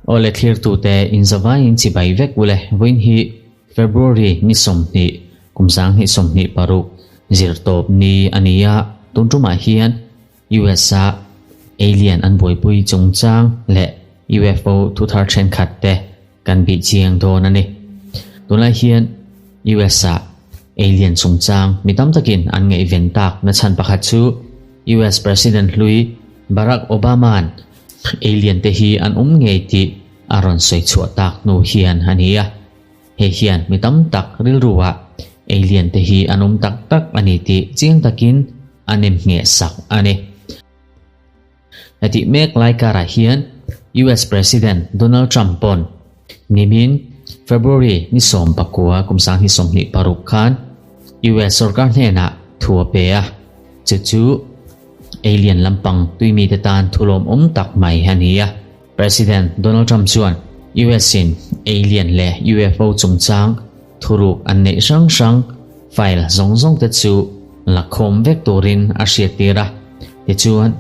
Awle thlirtute inzavaiin chibai vek ule vawiin hi February ni 20 kum 2026 zirtawp ni a ni a, tun tumah hian US-a alien an buaipui chungchang leh UFO thuthar thenkhat te kan bih chiang dawn a ni. Tunlai hian US-a alien chungchang mi tam takin an ngaihven tak nachhan pakhat chu US President hlui Barack Obama-a'n alien te hi an awm ngei tih a rawn sawi chhuah tak hnu hian a ni a. Hei hian mi tam tak rilruah alien te hi an awm tak tak a ni tih chiang takin a nem ngheh sak a ni. Hetih mek lai karah hian US President Donald Trump pawn nimin February ni 19 kum 2026 khan US sorkar hnenah thu a pe a, chu chu alien lampang tuimite tan thu lawmawm tak mai a ni a. President Donald Trump chuan US in alien leh UFO chungchang thuruk an neih hrang hrang file zawng zawng te chu la khawm vek turin a hriattir a, tichuan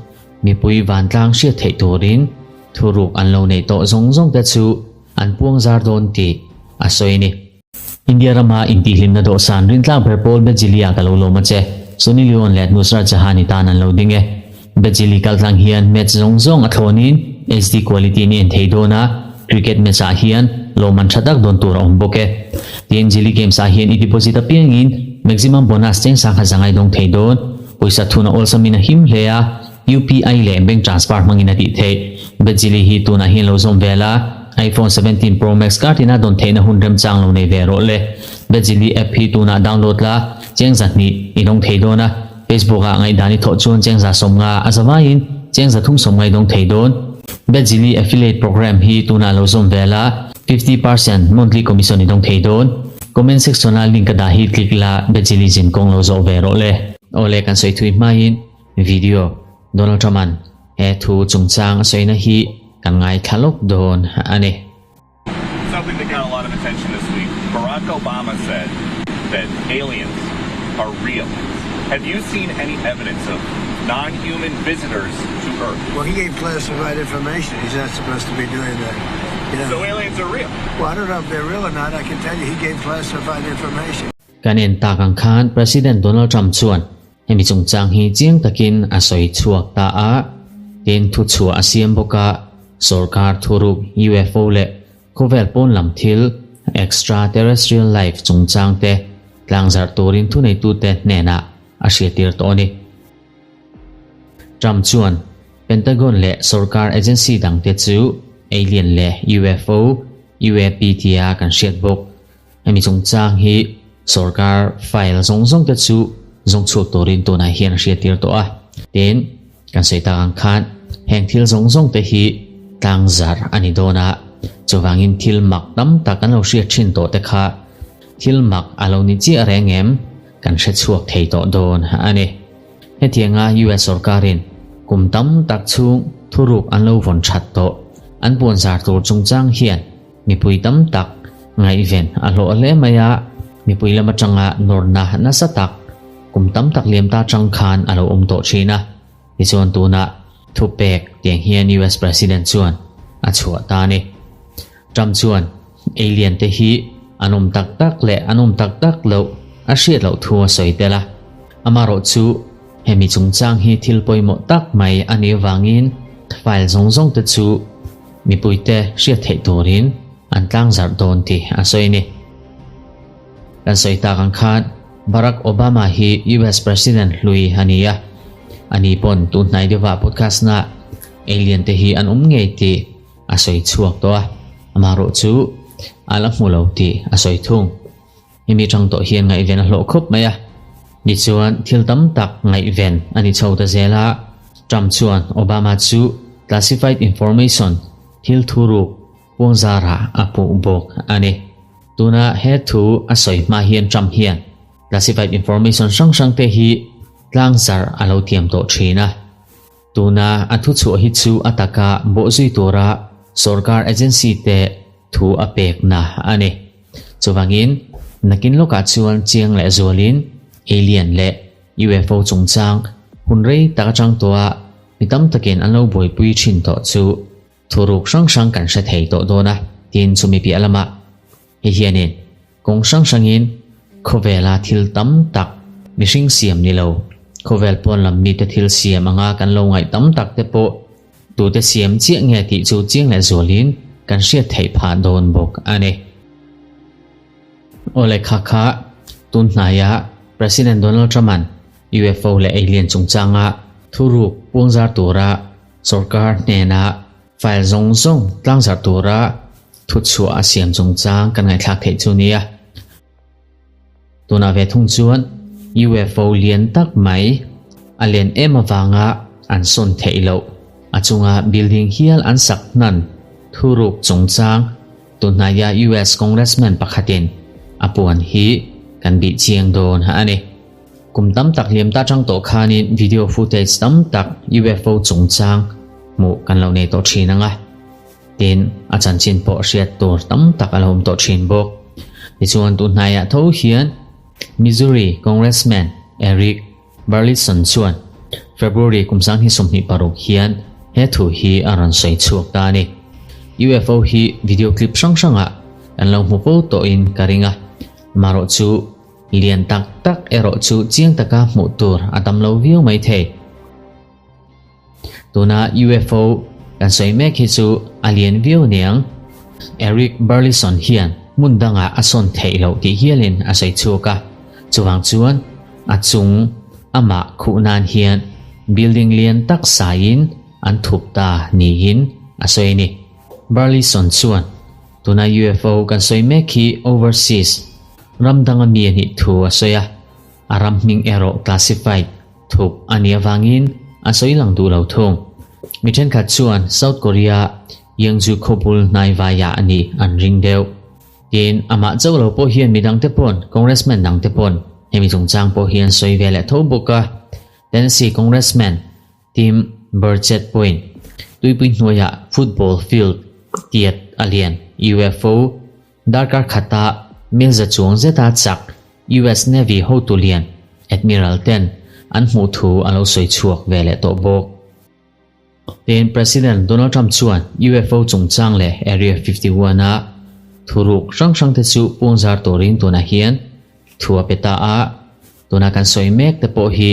mipui vantlang hriat theih turin thuruk an lo neih tawh zawng zawng te chu an puang zar dawn tih a sawi a ni. India rama intihhlimna dawhsan rintlak ber pawl Bejili-ah ka lo lawm a che. Sunny Leone leh Nusrat Jahan-i tan an lo ding e. Bejili kaltlang hian match zawng zawng a thlawnin HD quality ni en thei dawn a, cricket match-ah hian lawmman tha tak dawn tur a awm bawk e. Tin, Jili Games-ah hian i deposit apiangin maximum bonus cheng sangha zangai dawng thei dawn. Pawisa thun a awlsamin a him hle a, UPI leh bank transfer hmangin a tih theih. Bejili hi tunah hian lo zawm vel a, iPhone 17 Pro Max kar tina dawn theihna hun remchang lo nei ve rawh le. Bejili app hi tunah download la, cheng zahnih i dawng thei dawn a, Facebook ah ngaihdan i thawh chuan cheng 150 a zavaiin cheng 350 i dawng thei dawn. Bejili affiliate program hi tunah lo zawm vel a, 50% monthly commission i dawng thei dawn. Comment section a link ka dah hi click la, Bejili zin kawng lo zawh ve rawh le. Awle kan sawi thui hmain Video, Donald Trump-a'n he thu chungchang a sawina hi kan ngaithla lawk dawn a ni. Something that got a lot of attention this week, Barack Obama said that aliens are real. Have you seen any evidence of non-human visitors to Earth? Well, he gave classified information. He's not supposed to be doing that. You know? So aliens are real? Well, I don't know if they're real or not. I can tell you he gave classified information. Kan en tak ang khan President Donald Trump chuan Hemi chungchang hi chiang takin a sawi chhuak ta a, tin thuchhuah a siam bawk a, sorkar thuruk UFO leh khawvel pawn lam thil, extraterrestrial life, chungchang te tlangzarh turin thuneitute hnenah a hriattir tawh a ni. Trump chuan Pentagon leh sorkar agency dangte chu alien leh UFO, UAP tia kan hriat bawk. Hemi chungchang hi sorkar file zawng zawng te chu zawng chhuak turin tunah hian a hriattir tawh a. Tin, kan sawi tak ang khan heng thil zawng zawng te hi tlang zar a ni dawn a, chuvangin thil mak tam tak kan lo hriat thin tawh te kha thil mak a lo ni chiah reng em kan hre chhuak thei tawh dawn a ni. Hetianga US sorkarin kum tam tak chhung thuruk an lo vawn that tawh an puanzar tur chungchang hian Mipui tam tak ngaihven a hlawh hle mai a, mipui lam atanga nawrna nasa tak kum tam tak liam ta atang khan a lo awm tawh thin a. Tichuan tunah thupek tiang hian US President chuan a chhuah ta a ni. Trump chuan alien te hi an awm tak tak leh an awm tak tak loh a hriat loh thu a sawi tel a. Amaherawhchu hemi chungchang hi thil pawimawh tak mai a nih avangin file zawng zawng te chu Mipuite hriat theih turin an tlangzarh dawn tih a sawi a ni. Kan sawi tak ang khan Barack Obama hi US President hlui a ni a, ani pawn tun hnai deuhah podcast na alien te hi an awm ngei tih a sawi chhuak tawh a, amaherawh chu a la hmu lo tih a sawi thung. Hemi tang tawh hian ngaihven a hlawh khawp mai a, tichuan thil tam tak ngaihven a ni chho ta zel a. Trump chuan Obama chu classified information, thil thuruk, puangzarah a puh bawk a ni. Tuna he thu a sawi hma hian Trump hian classified information hrang hrang te hi tlangzarh a lo tiam tawh thin a. Tuna a thuchhuah hi chu a taka bawhzui tura sorkar agency te thu a pekna a ni. Chuvangin, nakin lawkah chuan chiang leh zualin alien leh UFO chungchang hun rei tak atang tawha mi tam takin an lo buaipui thin tawh chu thuruk hrang hrang kan hre thei tawh dawn a, tin chumi piah lamah hei hianin kawng hrang hrangin khawvela thil tam tak mihring siam ni lo, khawvel pawn lam mite thil siam anga kan lo ngaih tam tak te pawh tute siam chiah nge tih chu chiang leh zualin kan hriat theih phah dawn bawk a ni. Aw lehkha kha tun hnaia President Donald Trump-a'n UFO leh alien chungchanga thuruk puangzar tura sorkar hnena file zawng zawng tlangzar tura thuchhuah a siam chungchang kan ngaihthlak theih chu nia. Tunah ve thung chuan UFO lian tak mai a len em avanga an sawn theih loh a chunga building hial an sak hnan thuruk chungchang Tunhnaia US Congressman pakhatin a puan hi kan bih chiang dawn a ni. Kum tam tak hliam ta tang tawh khanin video footage tam tak UFO chungchang hmuh kan lo nei tawh thin ang a. Tin, a chanchin pawh hriat tur tam tak a lo awm tawh thin bawk. Tichuan tunhnaiah tho hian Missouri Congressman Eric Burlison chuan February kum 2026 hian he thu hi a rawn sawi chhuak ta a ni. UFO hi video clip hrang hrangah kan lo hmu fo tawhin ka ring a, marawh chu lian tak tak erawh chu chiang taka hmuh tur a tam lo viau mai thei. Tuna UFO kan sawi mek hi chu a lian viau niang. Eric Burlison hian hmun dangah a sawn theih loh tih hialin a sawi chhuak a, chuvang chuan a chung amah khuh nan hian building lian tak saiin an thup ta niin a sawi a ni. Burlison chuan tuna UFO kan sawi mek hi overseas ram danga mi a nih thu a sawi a, a ram hming erawh classified Thup a nih avangin a sawi lang duh lo thung. Mi thenkhat chuan South Korea Yeongju khawbul hnaivaiah a nih an ring deuh. Tin, amah chauh lo pawh hian midangte pawn, Congressman dangte pawn hemi chungchang pawh hi an sawi ve leh tho bawk a. Tennessee Congressman Tim Burchett pawhin tuipui hnuaiah football field tiat a lian UFO Darkar khata milza chuang zeta chak US Navy hotu lian Admiral ten an hmuh thu a lo sawi chhuak ve leh tawh bawk. Tin, President Donald Trump chuan UFO chungchang leh Area 51 a thuruk hrang hrang te chu puangzar turin tunah hian thu a pe ta a, tuna kan sawi mek te pawh hi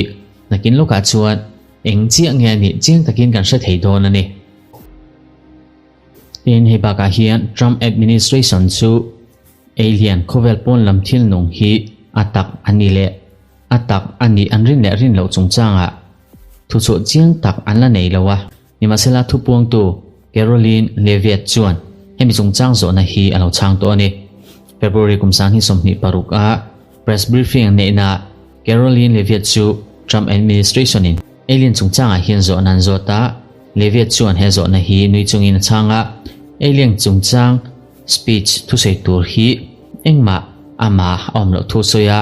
nakin lawkah chuan eng chiah nge a nih chiang takin kan hre thei dawn a ni. Tin, hei bakah hian Trump administration chu alien khawvel pawn lam thil nung hi a tak a ni leh a tak a nih an rin leh rin loh chungchangah thuchhuah chiang tak an la nei lo a. Nimahsela thupuangtu Karoline Leavitt chuan hemi chungchang zawhna hi a lo chhang tawh a ni. February kum 2026 a press briefing neihnaah Karoline Leavitt chu Trump administration in alien chungchangah hian zawhna an zawt a. Leviat chuan he zawhna hi nui chungin a chhang a, Alien chungchang speech thusawi tur hi engmah amah a awm loh thu sawi a,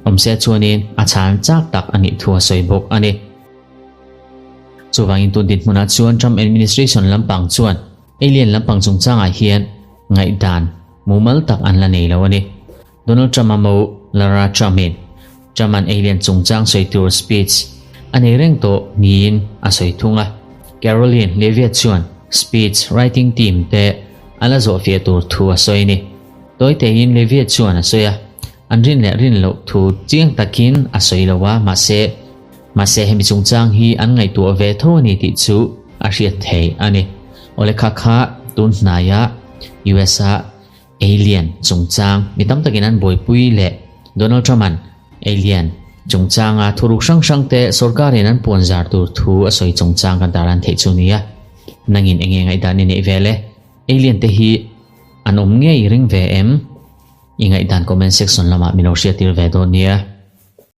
awmse chuanin a chhan chak tak a nih thu a sawi bawk a ni. Chuvangin tun dinhmunah chuan Trump administration lampang chuan Alien lampang chungchangah hian ngaihdan mumal tak an la nei lo a ni. Donald Trump-a mo Lara Trump-in Trump-a'n alien chungchang sawi tur speech a nei reng tawh niin a sawi thung a. Karoline Leavitt chuan speech writing team te a la zawhfiah tur thu a sawi a ni. Tawi teiin Leavitt chuan a sawi a, an rin leh rin loh thu chiang takin a sawi lo a, mahse, mahse hemi chungchang hi an ngaihtuah ve tho a ni tih chu a hriat theih a ni. Awle kha kha tun hnaia US-a Alien chungchang mi tam takin an buaipui leh Donald Trump-a'n Alien chungchanga thuruk hrang hrangte sorkarin an puanzar tur thu a sawi chungchang kan tarlan theih chu nia. Nangin enge ngaihdan i neih vel e? Alien te hi an awm ngei ring ve em? I ngaihdan comment section lamah min lo hriattir ve dawn nia.